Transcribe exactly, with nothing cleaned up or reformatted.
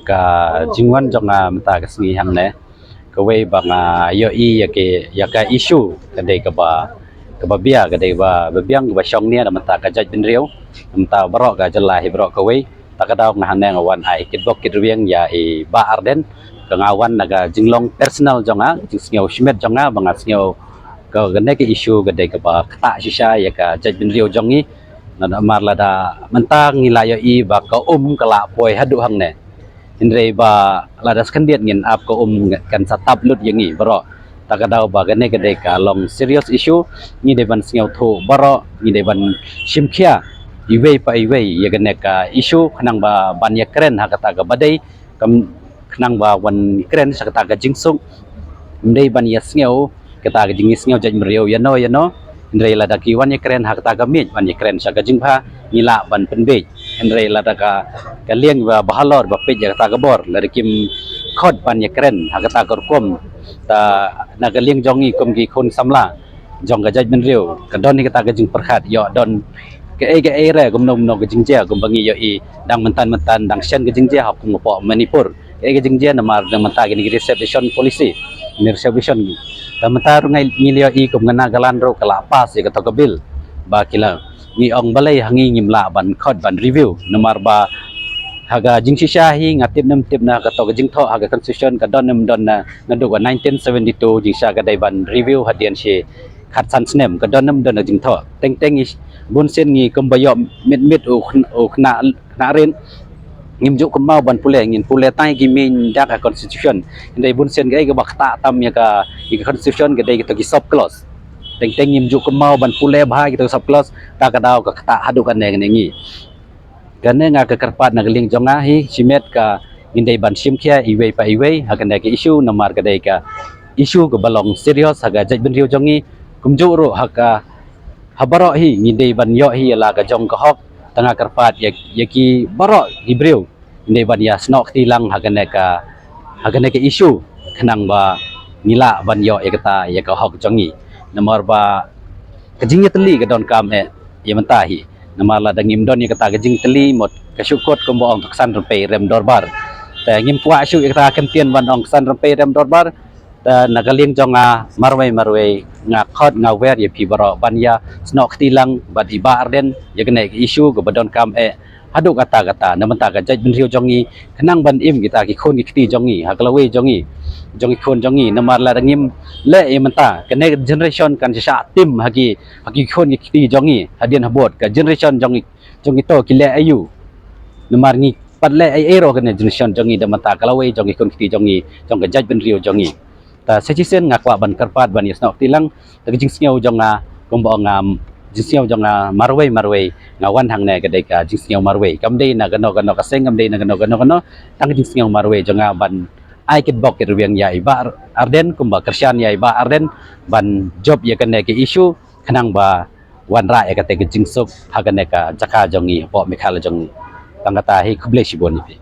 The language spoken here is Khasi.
Ka jingwan jong nga mynta ka sngi hangne, kawei ba nga ïohi ïa ki, ïa ka issue ka dei kaba, kaba bia, ka dei ba, ba biang, kaba shong nia da mynta ka jaitbynriew, da mynta baroh ka jylla hi baroh kawei. Ta ka daw nga hangne nga wan ai kitbok kitrwiang ïa i Bah Ardent, ka nga wan na ka jinglong personal jong nga, jingsngew shimet jong nga ba nga sngew ka, kane ka issue ka dei kaba ktah shisha ïa ka jaitbynriew jong ngi. Namar lada mynta ngi la ïohi ba ka um ka la poi haduh hangne. Hynrei ba lada skyndit ngin ap ka um kan sa tap lut ïa ngi baroh. Ta ka daw ba kane ka dei ka long serious issue, ngi dei ban sngewthuh baroh, ngi dei ban shim khia iwei pa iwei ïa kane ka issue khnang ba ban ïakren ha kata kaba dei, kam, khnang ba wan kren sha kata ka jingsuk. Ym dei ban ïasngew kata ka jingisngew jaitbynriew ïano ïano. Hynrei lada ki wan ïakren ha kata ka miej, wan ïakren sha ka jingbha, ngi lah ban pynbeit. Hynrei lada ka, ka lieng ba, ba halor ba peit ïa kata ka bor, lada kim khot ban ïakren ha kata ka rukom, ta na ka lieng jong ngi kum ki khun samla jong ka jaitbynriew, ka don hi kata ka jingpyrkhat, ïoh don kaei kaei re kumno kumno ka jingjia, kumba ngi ïohi dang mynta mynta dang shen ka jingjia ha kum hapoh Manipur. Kaei ka jingjia? Namar dang mynta kine ki reservation policy, kine reservation. Ta mynta ruh ngi, ngi ïohi kum ka Nagaland ruh ka la pass ïa kato ka bill ba ki la, ngi ong balei ha ngi ngim lah ban khot ban review, namar ba ha ka jingshisha hi nga tip nem tip na kato ka jingthoh ha ka constitution ka don nem don na, naduh ka nineteen seventy-two jingshisha ka dei ban review hadien shi khatsan snem, ka don nem don na jingthoh. Teng teng ngi, bunsien ngi kumba ïoh mit mit u khn-, u khynnah, khynnah rit, ngim ju kynmaw ban pule, ngin pule tang ïa ki main dak ha constitution. Hynrei bunsien kaei kaba ktah tam ïa ka, ïa ka constitution ka dei kito ki sub clause. Teng teng ngim ju kynmaw ban pule bha kito ki sub clause, ta ka daw ka ktah haduh kane kane ngi. Kane nga ka kyrpad na ka lieng jong nga hi shimet ka ngin dei ban shim khia iwei pa iwei ha kane ka issue, namar ka dei ka issue kaba long serious ha ka jaitbynriew jong ngi. Kumjuh ruh ha ka, ha baroh hi ngi dei ban ïoh hi ïa la ka jong ka hok. Ta nga kyrpad ïa, ïa ki baroh ki briew ngi dei ban ïasnoh kti lang ha kane ka, ha kane ka issue khnang ba ngi lah ban ïoh ïa kata, ïa ka hok jong ngi. Namar ba ka jingïatylli ka donkam eh ïa mynta hi. Namar lada ngim don ïa kata ka jingtylli, mut ka shu kut kumba ong, ka ksan rympei rem dorbar. Te ngim kwah shuh ïa kata ka kyntien ban ong ka ksan rympei rem dorbar. Te na ka lieng jong nga marwei marwei nga khot nga wer ïa phi baroh ban ïasnoh kti lang bad i Bah Ardent ïa kane ka issue kaba donkam eh haduh katta katta na bynta ka jaitbynriew jong ngi, khnang ban im kita ki khun ki kti jong ngi ha ka lawei jong ngi, jong ki khun jong ngi. Namar lada ngim leh ïa mynta, kane ka generation kan sa shah tim ha ki, ha ki khun ki kti jong ngi hadien habud. Ka generation jong ngi, jong kito ki leh aïu? Namar ngi pat leh ei ei ruh kane generation jong ngi da bynta ka lawei jong ki khun ki kti jong ngi, jong ka jaitbynriew jong ngi. Ta sa shisien nga kwah ban kyrpad ban ïasnoh kti lang. Ta ka jingsngew jong nga kumba ong nga, jingsngew jong nga marwei marwei nga wan hangne ka dei ka jingsngew marwei. Kam dei na kano kano ka seng, kam dei na kano kano kano, tang ka jingsngew marwei jong nga ban ai kitbok kitrwiang ïa i Bah Ardent, kumba kyrshan ïa i Bah Ardent ban jop ïa kane ka issue khnang ba wanrah ïa kata ka jingsuk ha kane ka jaka jong ngi hapoh Meghalaya jong ngi. Tang kata hi, khublei shibun ïa phi.